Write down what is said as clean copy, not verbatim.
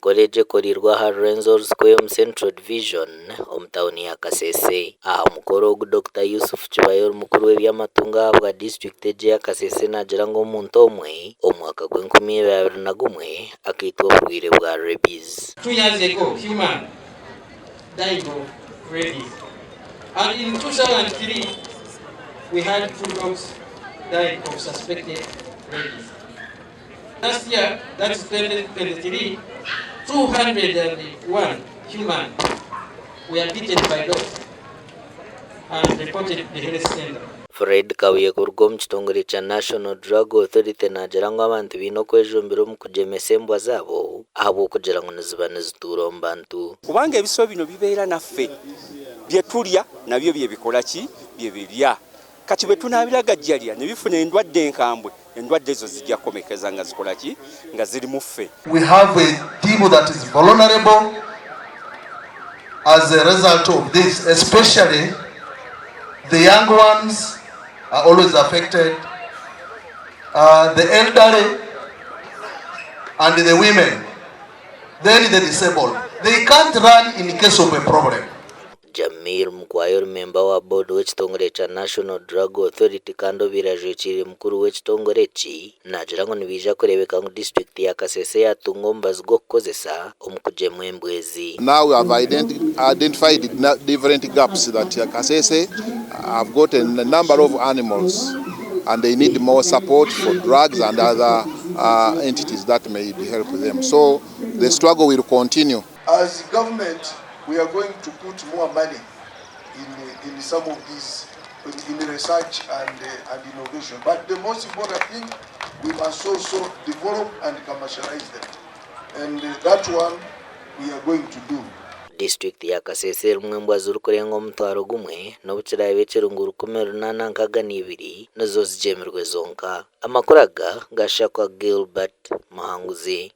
Emikoro egi ekoreirwe aha Rwenzori Square omu Central Division omu tauni ya Kasese. Aha mukoro ogu, Dokita Yusuf Kibaya ori mukuru w'eby'amatungo ahabwa disiturikiti egi eya Kasese naagira ngu omuntu omwe omu mwaka gw'enkumi ibiri abiri na gumwe akaitwa oburwaire bwa Rabies. 2 years ago human died of rabies and in 2003 we had two dogs died of suspected rabies. Last year, that is 2023, 201 human were bitten by dogs and reported to the health center. Fred Kabuye kuruga omu kitongore kya National Drug Authority naagira ngu abantu baine okwejumbira omu kugyemesa embwa zaabo ahabw'okugira ngu niziba nizituura omu bantu. Kubanga ebisolo bino bibeera naffe, bye tulya nabyo bye bikola ki? Bye birya. Kati bwe tunaabiragajjalira ne bifuna endwadde enkambwe, endwadde ezo zijja kukomekkereza nga zikola ki? Nga ziri mu ffe. We have a team that is vulnerable as a result of this, especially the young ones are always affected, the elderly and the women, then the disabled. They can't run in case of a problem. Jamil Mukwaya ori memba wa boodi w'ekitongore kya National Drug Authority kandi obaire ajwekiire mukuru w'ekitongore eki naagira ngu nibaija kureebeka ngu disiturikiti ya Kasese yaatunga omubazi gw'okukozesa omu kugyemwa embwa ezi. Now we have identified different gaps that Kasese have got a number of animals and they need more support for drugs and other entities that may help them. So the struggle will continue. As government we are going to put more money in, in some of these in research and, and innovation. But the most important thing, we must also develop and commercialize them. And that one we are going to do. Disiturikiti ya Kasese erimu embwa zirikurenga omutwaro gumwe n'obu kiraabe kiri ngu 862 nizo zigyemirwe zonka. Amakuru aga gashakwa Gilbert Muhanguzi.